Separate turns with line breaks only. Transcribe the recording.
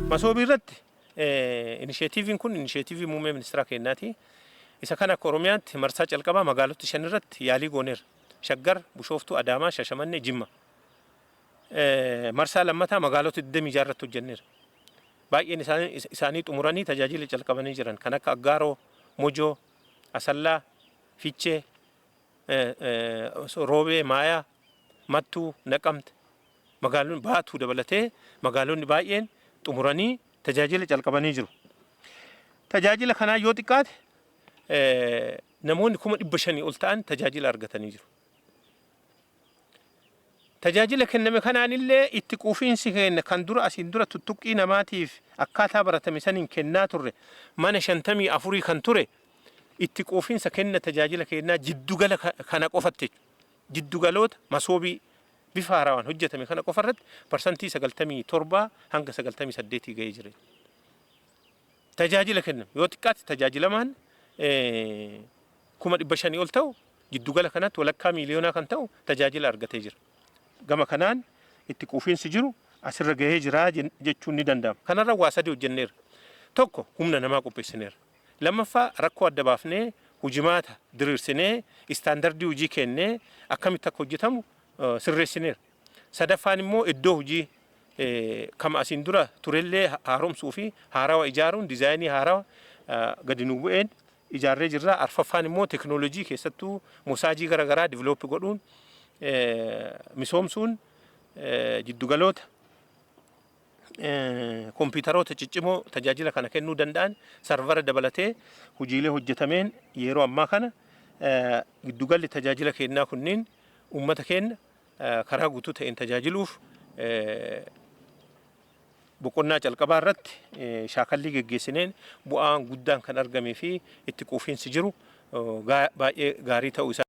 Masoobii irratti inisheetiiviin kun inisheetiivii muummee ministeera keenyaati. Isa kana akka Oromiyaatti marsaa calqabaa magaalota 5 irratti yaalii gooneerra. Shaggar, Bushooftuu, Adaamaa, Shashamannee, Jimma. Marsaa lammataa magaalota 26 irratti hojjenneerra. Baay'een isaanii xumuranii tajaajila calqabanii jiran kan akka Aggaaroo, Mojoo, Asallaa, Fiichee, Roobee, Maayaa, Mattuu, Naqamte, magaalonni Baatuu dabalatee magaalonni baay'een xumuranii tajaajila calqabanii jiru. Tajaajila kanaa yoo xiqqaate namoonni 500,000 ol ta'an tajaajila argatanii jiru. Tajaajila kenname kanaan illee itti quufiinsi keenya kan dura asiin dura tuttuqqii namaatiif akkaataa baratame saniin kennaa turre mana 54 kan ture itti quufinsa kenna tajaajila kennaa jiddugala kana qofatti jechuudha. Jiddugaloota masoobii bifa haarawaan hojjetame kana qofa irratti 97% hanga 98 ga'ee jira. Tajaajila kenname yoo xiqqaate tajaajilamaan 500,000 ol ta'u jiddugala kanatti walakkaa miiliyoonaa kan ta'u tajaajila argatee jira. Gama kanaan itti quufinsi jiru asirra gahee jira jechuun ni danda'ama. Kanarra waa sadii hojjenneerra. Tokko, humna namaa qopheessineerra. Lammaffaa, rakkoo adda baafnee hujimaata diriirsinee istaandardii hojii kennee akkamitti akka hojjetamu sirreessineerra. Sadaffaan immoo iddoo hojii kama asiin dura turellee haaromsuu fi haarawa ijaaruun diizaayinii haarawa gadi nu bu'een ijaarree jirra. Arfaffaan immoo teknoolojii keessattuu mosaajii garaagaraa develop godhuun misoomsuun jiddugaloota kompiitaroota ciccimoo tajaajila kana kennuu danda'an sarvara dabalatee hojiilee hojjetameen yeroo ammaa kana giddugalli tajaajila kennaa kunniin uummata keenya karaa guutuu ta'een tajaajiluuf boqonnaa calqabaa irratti shaakallii geggeessineen bu'aan guddaan kan argamee fi itti quufinsi jiru baay'ee gaarii ta'uu isaa.